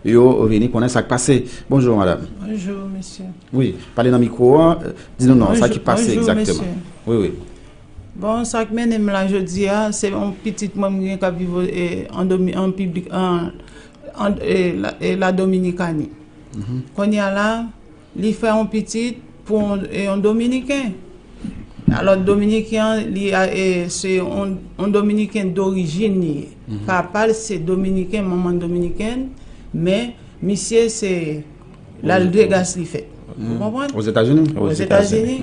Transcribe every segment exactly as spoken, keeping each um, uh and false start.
Yo vini konnen sa k pase. Bonjou, madanm. Bonjou, mesye. Wi, pale nan mikwo a, di nou non, sa ki pase egzakteman. Wi, wi. Bon, sa k mennen m la jodi a, se yon pitit mwen m gen k ap viv, e, an Domi-, an piblik, an, an, e, la, e, la Dominikani. Kounye a la, li fè yon pitit pou yon, e, yon Dominiken. Alò, Dominiken an, li a, e, se yon, yon Dominiken dorijin li ye. Papa l se Dominiken, manman l Dominiken, men misye se Las Vegas li fèt. Ou konprann? Ozetazini? Ozetazini.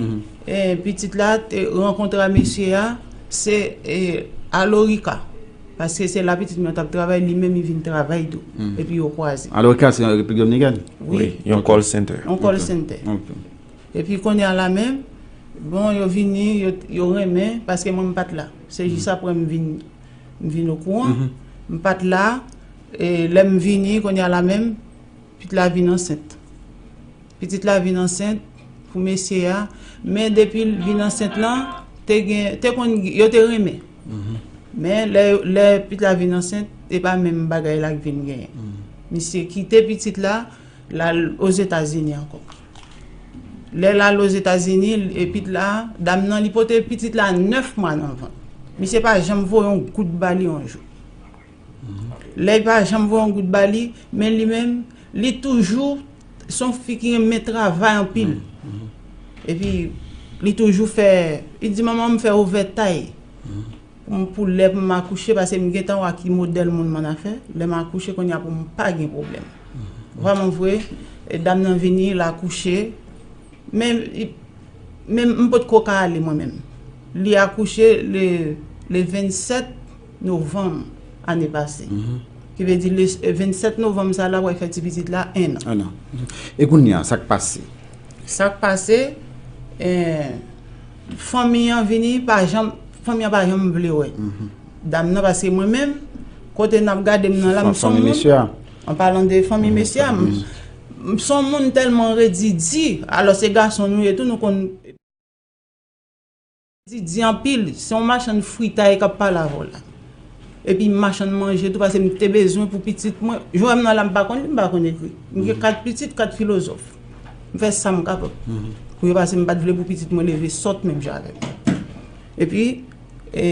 E, pitit la te rankontre a mesye a, se, e, Alorica. Paske se la pitit mwen t ap travay, li menm li vin travay tou. Epi yo kwaze. Alorica se an Repiblik Dominikèn? Wi, yon call center. Yon call center. Ok. Epi kounye a la menm, bon, yo vini, yo, yo renmen, paske mwen m pa t la. Se jis apre m vin, m vin okouran. M pa t la, e lè m vini, kounye a la menm, pitit la vin ansent. Pitit la vin ansent pou mesye a, men depi l vin ansent lan, te gen, te konn, yo te renmen. Men lè, lè pitit la vin ansent, e pa menm bagay la k vin genyen. Misye kite pitit la, l al Ozetazini ankò. Lè l al Ozetazini, e pitit la, dam nan, li pote pitit la nèf mwa nan vant. Misye pa janm voye yon goud ba li yon jou. Lè l pa janm voye yon goud ba li, men li menm, li toujou se yon fi ki renmen travay anpil. Epi, li toujou fè, li di, "Manman, m fè ouvètay pou m, pou lè pou m akouche, paske m gentan wè ki modèl moun m ann afè. Lè m akouche, kounye a pou m pa gen pwoblèm." Vrèman vre, e dam nan vini, l akouche. Men, men m potko ka ale mwen menm. Li akouche le, le vennsèt novanm ane pase. Ki vle di le, vennsèt novanm sa la, w ap fè ti pitit la en an. En an. E kounye a, sa k pase? Sa k pase, eh, fanmi an vini, pa janm, fanmi an pa janm vle wè dam nan, paske mwen menm, kote n ap gade m nan la, m se yon moun, an palan de fanmi mesye a, m, m se yon moun tèlman redidi, alò se gason nou ye tou, nou konn redidi anpil, se yon machann fritay k ap pale avè w la. Epi machann manje tou, paske m te bezwen pou pitit mwen. Jwè m nan la, m pa konn li, m pa konn ekri. M gen kat pitit, kat filozòf. M fè sa m kapab pou yo, paske m pa t vle pou pitit mwen leve sòt menm jan avè m. Epi, e,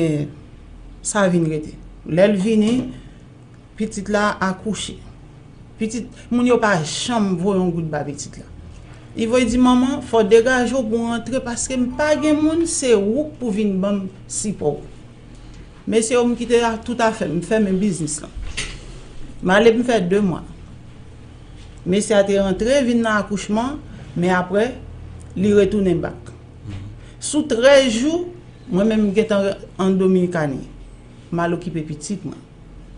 sa vin rete. Lè l vini, pitit la akouche. Pitit, moun yo pa janm voye yon goud ba pitit la. Li voye di, "Manman, fò w degaje w pou w rantre, paske m pa gen moun, se ou k pou vin ban m sipò w." Mesye yo, m kite tout afè m, m fèmen biznis lan. M ale, m fè de mwa. Mesye a te rantre, vin nan akouchman, men apre, li retounen bak. Sou trèz jou, mwen menm m gentan an Dominikani. M al okipe pitit mwen.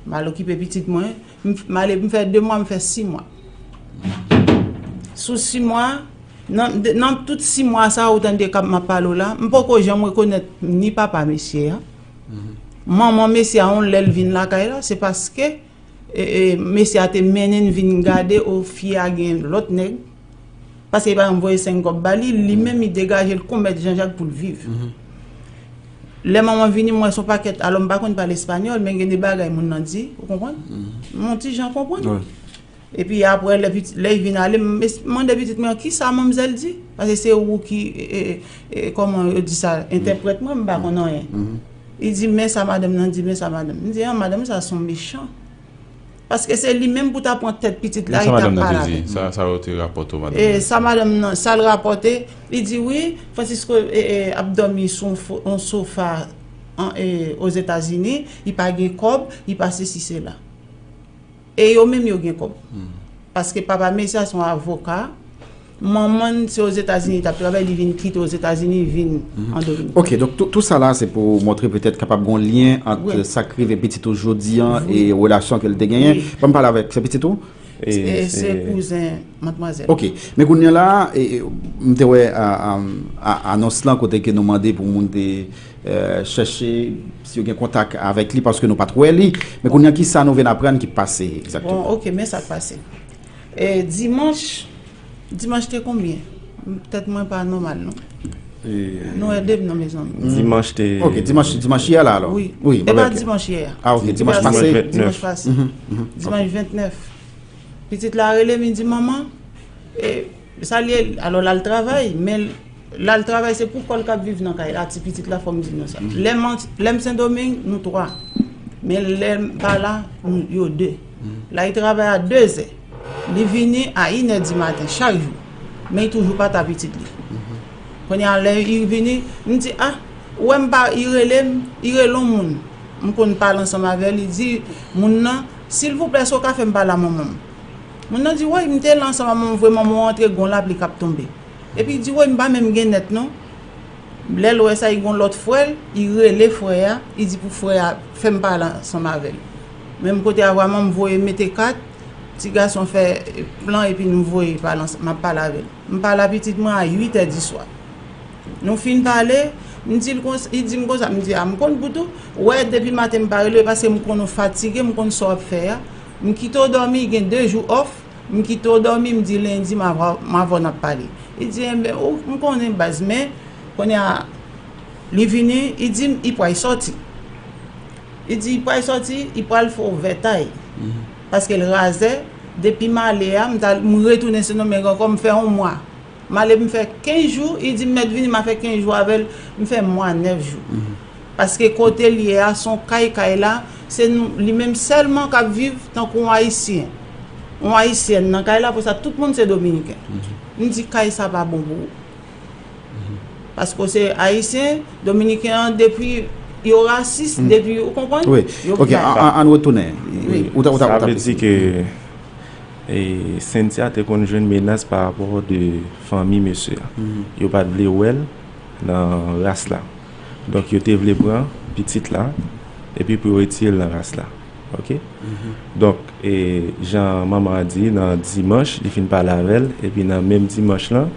M al okipe pitit mwen. M, m ale, m fè de mwa, m fè sis mwa. Sou sis mwa, nan, de, nan tout sis mwa sa a, ou tande k ap, m ap pale w la, m poko janm rekonèt ni papa mesye a. Manman mesye a, yon lè l vin lakay la, se paske, e, e, mesye a te mennen n vin gade, o, fi a gen lòt nèg. Paske li pa janm voye senk kòb ba li, li menm li degaje l kon mèt Janjak pou l viv. Lè manman vini, m wè se yon pakèt, alò m pa konn pale espanyòl, men gen de bagay moun nan di, ou konprann? M yon ti jan konprann. Epi apre, lè piti, lè l vin ale, m es-, mande pitit mwen, "Kisa manmzèl di?" Paske se ou ki, e, e, e, kòman yo di sa, entèprèt mwen, m pa konn anyen. Li di, "Men sa madanm nan di, men sa madanm." M di, "An, madanm sa se yon mechan." Paske se li menm pou ta pran tèt pitit la, li ta pale avè l. Sa, sa yo te rapòte w, madanm nan? E sa madanm nan, sa l rapòte, li di, "Wi, Francisco, e, e, ap dòmi sou yon fo-, yon sofa an, e, Ozetazini, li pa gen kòb, li pa sesi, sela." E yo menm yo gen kòb. Paske papa mesye a se yon avoka, manman l se Ozetazini li t ap travay, li vin kite Ozetazini, li vin an Dominik. Ok, donk tou, tou sa la se pou montre petèt kapab gen yon lyen ant sa k rive pitit ou jodi an e relasyon ke l te genyen. Ban m pale avèk, se pitit ou? E se kouzen madmwazèl. Ok, men kounye a la, e, e, m te wè a, a, a, anons lan kote ke nou mande pou moun te, e, chèche si yo gen kontak avèk li paske nou pa t wè li. Men kounye a, kisa nou vin aprann ki pase egzakteman? Bon, ok, men sa k pase. E, dimanch, dimanch te konbyen? Tèt mwen pa nòmal, non. Nou ede m non, mezanmi. Dimanch te... Ok, dimanch, dimanch yè la, alò? Wi. Wi, e pa dimanch yè a. Ah, ok, dimanch pase. Dimanch pase. Dimanch ventnèf. Pitit la rele m, li di, "Manman, e, sa l ye?" Alò, l al travay, men l al travay, se pou kò l k ap viv nan kay la, ti pitit la, fò m di nou sa. Lè m, lè m Sendomeng, nou twa. Men lè m pa la, nou, yo de. L al travay a de zè. Li vini a inè di maten, chak jou. Men li toujou pa ta pitit li. Kounye a, lè li vini, m di, "Ah, ou wè m pa," li rele m, li rele yon moun. M konn pale ansanm avè l, li di, moun nan, "Silvouplè, èske w ka fè m pale a manman m?" Moun nan di, "Woy, m te la ansanm a manman m vre, manman w antre, gon lapli k ap tonbe." Epi li di, "Woy, m pa menm gen nèt non." Lè l wè sa, li gon lòt frè l, li rele frè a, li di pou frè a fè m pale ansanm avè l. Menm kote a vrèman, m voye mete kat, ti gason fè plan epi nou voye pale ans-, m ap pale avè l. M pale a pitit mwen a uit è di swa. Nou fin pale, m di l konsa, li di m konsa, m di, "A, m konn pou tou, wè, depi maten m pa rele w, paske m konn ou fatige, m konn sa w ap fè a. M kite w dòmi, gen de jou off, m kite w dòmi, m di lendi, m ava, m ava w n ap pale." Li di, "Enben, ou, m konnen baz, men, kounye a, li vini, li di m, li pral sòti." Li di, li pral sòti, li pral fè w vètay. Paske l razè, depi m ale a, m t al, m retounen Sendomeng ankò, m fè yon mwa. M ale m fè kenz jou, li di m mèt vini, m a fè kenz jou avè l, m fè mwa nèf jou. Paske kote l ye a, se yon kay, kay la, se nou, li menm sèlman k ap viv tankou yon Ayisyen. Yon Ayisyèn nan kay la, pou sa, tout moun se Dominiken. M di, "Kay sa pa bon pou ou." Paske w se Ayisyen, Dominiken an, depi yo rasis, depi, ou konprann? Wi. Yo Ok, an, an, an retounen. Wi. Ou ta, ou ta, Sa ou ta vle di ke e, Cynthia te konn jwenn menas pa rapò de fanmi mesye a. Yo pa t vle wè l nan ras la. Donk, yo te vle pran pitit la, epi pou yo retire l nan ras la. Ok? Donk, e, jan manman an di, nan dimanch, li fin pale avè l, epi nan menm dimanch lan,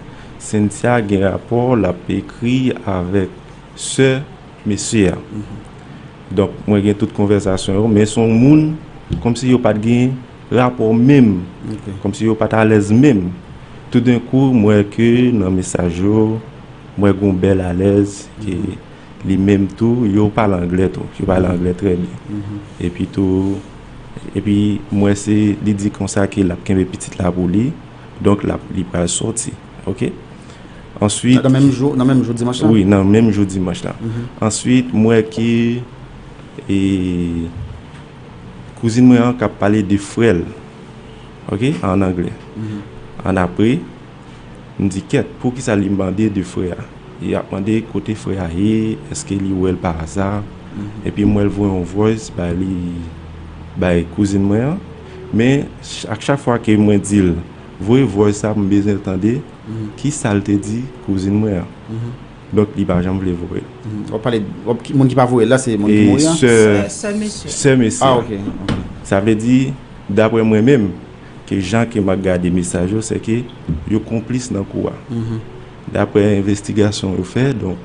Cynthia gen rapò, l ap ekri avèk sè mesye a. Donk, mwen gen tout konvèsasyon yo, men se yon moun, kòmsi yo pa t gen rapò menm, kòmsi yo pa t alèz menm. Toudenkou, m wè ke nan mesaj yo, m wè gen yon bèl alèz, ke li menm tou, yo pale anglè tou, yo pale anglè trè byen. Epi tou, epi m wè se, li di konsa ke l ap kenbe pitit la pou li, donk l ap, li pral sòti, ok? Answit Nan menm jou, nan menm jou dimanch la? Wi, nan menm jou dimanch la. Answit, m wè ke, e, kouzin mwen an k ap pale de frè l, ok, an anglè. An apre, m di, "Kèt, poukisa li mande de frè a?" Li ap mande kote frè a ye, èske li wè l pa aza. Epi m wè l voye yon voice bay li, bay kouzin mwen an. Men, ch-, ak chak fwa ke mwen di l, "Voye voice sa, m bezwen tande kisa l te di kouzin mwen an." Donk, li pa janm vle voye l. W ap pale, w ap, ki, moun ki pa voye l la, se moun ki E mouri an? sè, Sè, sè mesye. sè mesye Ah, a. ok, ok. Sa vle di, daprè mwen menm, ke jan ke m ap gade mesaj yo, se ke yo konplis nan kou a. Daprè envestigasyon yo fè, donk,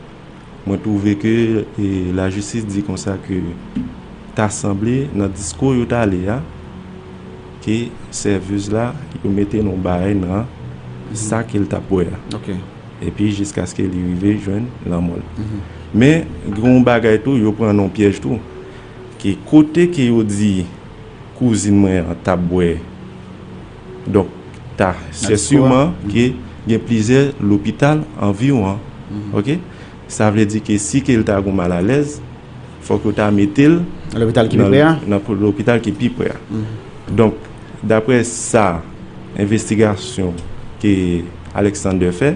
mwen twouve ke, e, lajistis di konsa ke ta sanble nan diskou yo t ale a, ke sèvez la, yo mete nan yon bagay nan sa ke l t ap bwè a. Ok. Epi jiskaske li rive jwenn lanmò l. Men, gen yon bagay tou, yo pran nan yon pyèj tou. Ke kote ke yo di kouzin mwen an t ap bwè, donk, ta, se Nan diskou a? siman ke gen plizyè lopital anviwon an. Ok? Sa vle di ke si ke l ta gon malalèz, fòk yo ta mete l Nan lopital ki pi nan, pre a? nan lopital ki pi pre a. Donk, daprè sa, envestigasyon ke Alexander fè,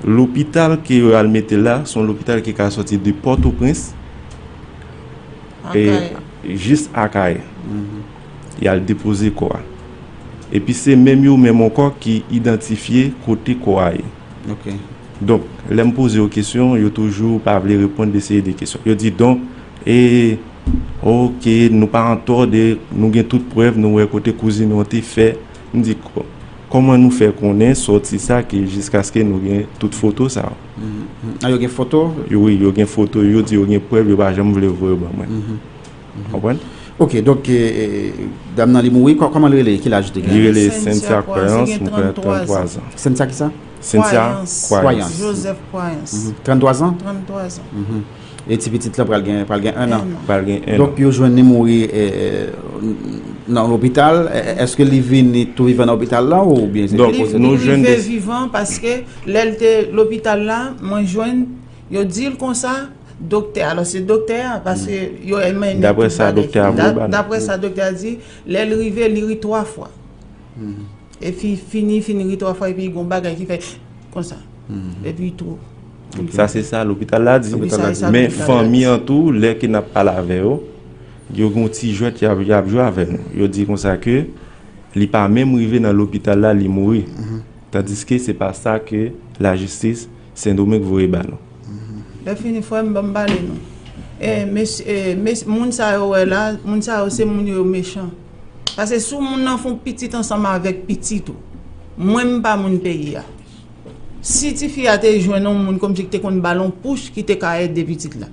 lopital ke yo al mete l la, se yon lopital ki ka sòti de Pòtoprens e Akayè. jis Akayè. Y al depoze kò a. Epi se menm yo menm ankò ki idantifye kote kò a ye. Ok. Donk, lè m poze yo kesyon, yo toujou pa vle reponn de seri de kesyon. Yo di, "Donk, e, ok, nou pa antò de, nou gen tout prèv, nou wè kote kouzin nou an te fè." M di, "Kò-, kòman nou fè konnen sòti sa ke jiskaske nou gen tout foto sa yo?" Mhm. Ah, yo gen foto? Yo, wi, yo gen foto, yo di yo gen prèv, yo pa janm vle voye ban mwen. Mhm. Konprann? Ok, donk, e, e, dam nan li mouri, kò-, kòman l rele? Ki laj li te Li gen? rele Cynthia Cynthia Croyance, Croyance, li gen m kwè trannntwa trannntwa zan. zan. Cynthia ki sa? Cynthia Croyance. Croyance. Croyance. Joseph Croyance. Mhm. Trannntwa zan? Trannntwa zan. Mhm. E ti pitit lan pral gen, pral gen enn an. Enn an. Pral gen enn an. Donk, yo jwenn li mouri, e, e, Nan lopital, è- èske li vini tou vivan nan lopital la oubyen se Donk, Li, depoze? li nou jwenn rive de- vivan paske lè l te lopital la, mwen jwenn, yo di l konsa, doktè, alò se doktè a, paske yo menm Daprè sa doktè a voye ba nou. Daprè sa doktè a di, lè l rive, li ri twa fwa. Epi fini, fini ri twa fwa, epi gon bagay ki fè konsa. Epi tou. Sa se sa lopital la di. Wi, sa, sa Men lopital la fanmi di. An tou, lè ke n ap pale avè yo, yo gen yon ti jwèt y ap, y ap jwe avè nou. Yo di konsa ke li pa menm rive nan lopital la, li mouri. Tandiske se pa sa ke lajistis Sendomeng voye ba nou. Lè fini, frè m, ban m pale nou. E, mesye, e, mes- moun sa yo wè la, moun sa yo se moun yo mechan. Paske si yon moun nan fè yon pitit ansanm avèk pitit ou, mwen m pa moun peyi a. Si tifi a te jwenn yon moun kòmsi ki te konn ba l yon pouch ki te ka ede pitit la.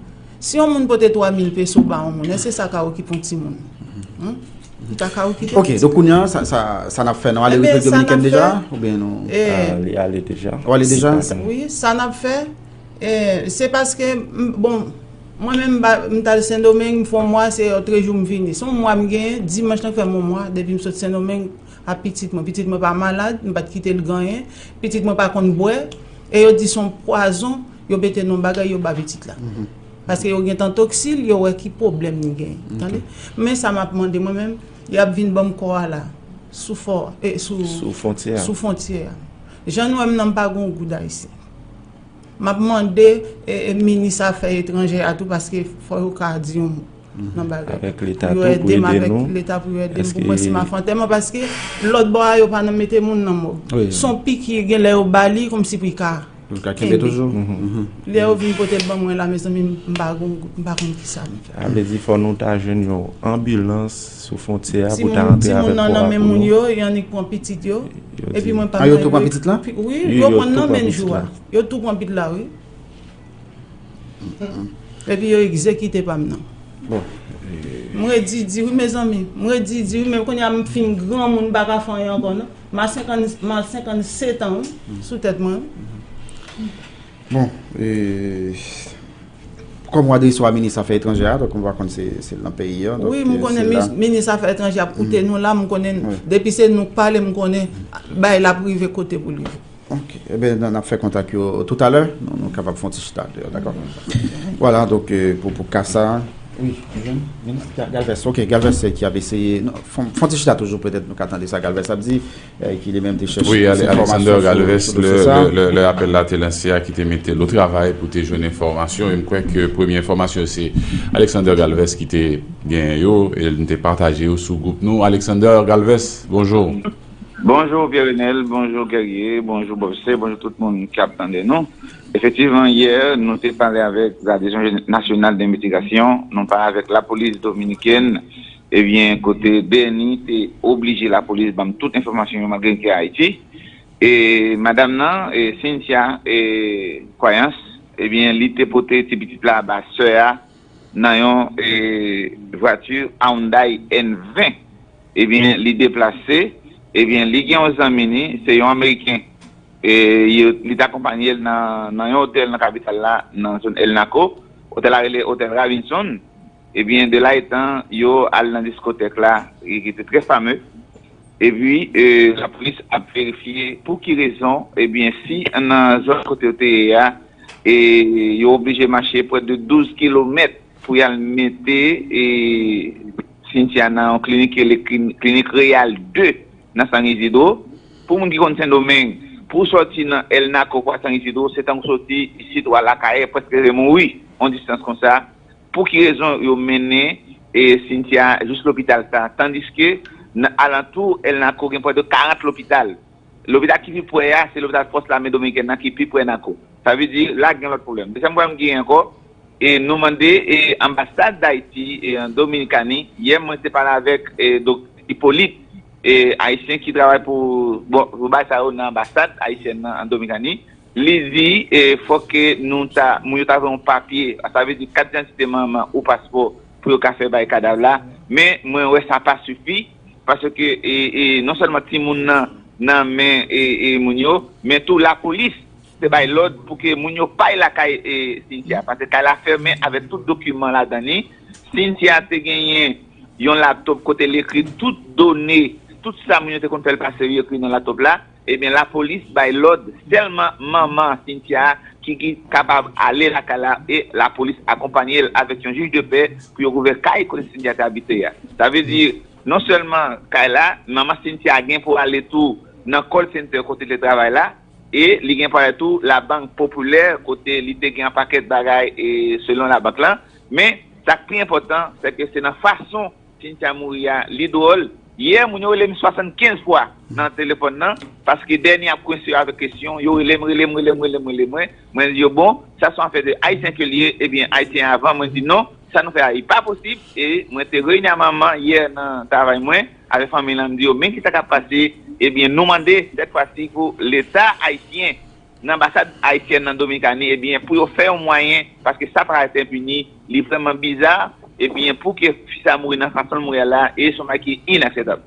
Si yon moun pote twa mil peso ba yon moun, èske sa ka okipe yon timoun? Hein? Li pa ka okipe. Ok, donk kounye a, sa, sa, sa n ap fè, nou ale Ebyen, Repiblik sa n ap Dominikèn deja? fè- Oubyen nou. E, Ah, li ale deja. Ou ale deja? Wi, sa n ap fè, e, se paske, m- bon, mwen menm, m ba- m t al Sendomeng, m fè yon mwa, se trè jou m vini. Se yon mwa m genyen, dimanch lan k fè m yon mwa, depi m sot Sendomeng, a pitit mwen. Pitit mwen pa malad, m pa t kite l gen anyen. Pitit mwen pa konn bwè, e yo di se yon pwazon, yo mete nan bagay, yo ba pitit la. Paske yo gentan toksil, yo wè ki pwoblèm li genyen. Tande? Men sa m ap mande mwen menm, y ap vin ban m kò a la, sou fò, e, sou, Sou fwontyè a. Sou fwontyè a. Jan nou wè m nan, m pa gon goud ayisyen. M ap mande, e, e, minis afè etranjè a tou, paske fò yo ka di yon mo nan bagay. Avèk leta Pou yo tou, pou ede m ede avèk nou. Leta pou yo ede m, pou Èske- mwen si m ap antèman, paske lòt bò a yo pa nan mete moun nan mòg. Wi. Se yon piki gen lè yo ba li, kòmsi pou li ka Ou ka kenbe toujou? Lè yo vin pote l ban mwen la, mezanmi, m pa gon, m pa konn ki sa m fè. Sa vle di fò nou ta jwenn yon anbilans sou fwontyè a Ti pou ta moun, antre ti avèk moun nan kò a nan men pou moun nou. Yo, y annik pran pitit yo. Yo Epi di- mwen pa Ah, yo mwen tou pran yo- pitit la? Pi- Wi, Wi, yo yo pran tou nan pran men pitit jou a. la. Yo tou pran pitit la, wi. Epi yo egzekite pa m nan. Bon. M redi di wi, mezanmi. M redi di wi, men kounye a m fin granmoun, m pa ka fè anyen ankò, non. M a senkant, m a senkannsèt an, wi, sou tèt mwen, wi. Bon, e, kòm w adrese w a minis afè etranjè a, donk m pa konn se, se nan peyi a. Donk, Wi, m e, konnen se la. mis- minis afè etranjè ap koute nou la, m konnen, depi se nou k pale, m konnen bay la ap rive kote pou l rive. Ok. Eben, n ap fè kontak yo toutalè. Nou, nou kapab fè yon ti chita deyò, dakò? Vwala, donk, e, pou, pou ka sa. Wi, minis Ga- Galvez. Ok, Galvez, se ki ap eseye. Non, fè yon, fè yon ti chita toujou, petèt nou ka tande sa Galvez ap di, e, ki li menm te chèche Wi, plis Ale- Alexander enfòmasyon sou, Galvez, sou lè, dosye sa. lè, lè, lè apèl la te lanse a, ki te mete l o travay pou te jwenn enfòmasyon. E m kwè ke premye enfòmasyon se Alexander Galvez ki te gen yo, e n te pataje yo sou gwoup nou. Alexander Galvez, bonjou. Bonjou Pierre Renel, bonjou Guerrier, bonjou Bobse, bonjou tout moun ki ap tande nou. Efektivman, yè, nou te pale avèk Radisyon Nasyonal de Envestigasyon, nou pale avèk lapolis dominikèn, ebyen, kote Bernie te oblije lapolis ban m tout enfòmasyon yo malgre n te Ayiti. E madanm nan, e Cynthia, e Kwayans, ebyen, li te pote ti pitit la ba sè a nan yon, e, vwati Hyundai N ven. Ebyen, li deplase, ebyen, li gen yon zanmi ni, se yon Ameriken. E yo- li t akonpanye l nan, nan yon otèl nan kapital la, nan zòn El Naco. Otèl la rele Otèl Robinson. Ebyen, de la etan, yo al nan diskotèk la, e ki te trè fame. Epi, e, lapolis ap verifye pou ki rezon, ebyen, si nan zòn kote yo te ye a, e yo oblije mache prè de douz kilomèt pou y al mete, e, Cynthia nan yon klinik ki rele klin- klinik Reyal de nan San Isidro. Pou moun ki konn Sendomeng, pou w sòti nan El Naco pou al San Isidro, se tankou sòti isit ou al Akayè, prèske rete mouri, yon distans konsa. Pou ki rezon yo mennen, e, Cynthia jis lopital sa, tandiske nan alantou El Naco gen prè de karant lopital. Lopital ki pi pre a, se lopital Fòs Lame Dominikèn nan ki pi pre Naco. Sa vle di, la gen lòt pwoblèm. Dezyèm pwoblèm ki gen ankò, e nou mande, e, anbasad Dayiti, e, an Dominikani, yè mwen te pale avèk, e, Doktè Hippolyte, e, Ayisyen ki travay pou, bon, pou bagay sa yo nan anbasad ayisyèn nan an Dominikani. Li di, e, fòk ke nou ta, moun yo ta voye yon papye, sa vle di kat didantite manman ou paspò pou yo ka fè bay kadav la. Men mwen wè sa pa sifi, paske, e, e, non sèlman timoun nan nan men, e, e, moun yo, men tou lapolis te bay lòd pou ke moun yo pa al lakay, e, Cynthia, paske kay la fèmen avèk tout dokiman ladan li. Cynthia te genyen yon laptop kote l ekri tout done, tout sa moun yo te konn fè l pase yo ekri nan laptop la, ebyen lapolis bay lòd sèlman manman Cynthia ki, ki kapab ale lakay la e lapolis akonpanye l avèk yon jij de pè pou yo ouvè kay kote Cynthia te abite a. Sa vle di, non sèlman kay la, manman Cynthia gen pou ale tou nan call center kote l te travay la, e li gen pou ale tou labank popilè kote li te gen yon pakèt bagay e selon labank lan. Men, sa k pi enpòtan, se ke se nan fason Cynthia mouri a, li dwòl. Yè, moun yo rele m swasannkenz fwa nan telefòn nan, paske dènye ap kwense yo avèk kesyon, yo rele m, rele m, rele m, rele m, rele mwen. Mwen di yo, bon, sa se yon afè de Ayisyen ke l ye, ebyen, Ayisyen avan, mwen di non, sa nou fè a, li pa posib, e mwen te reyini a manman yè nan travay mwen, avèk fanmi lan, m di yo, men ki sa k ap pase, ebyen, nou mande, sèt fwa si, pou Leta ayisyen, nan anbasad ayisyèn nan Dominikani, ebyen, pou yo fè yon mwayen, paske sa pa ka rete enpini, li vrèman biza, ebyen, pou ke fi sa mouri nan fason l mouri a la, e se yon bagay ki inakseptab.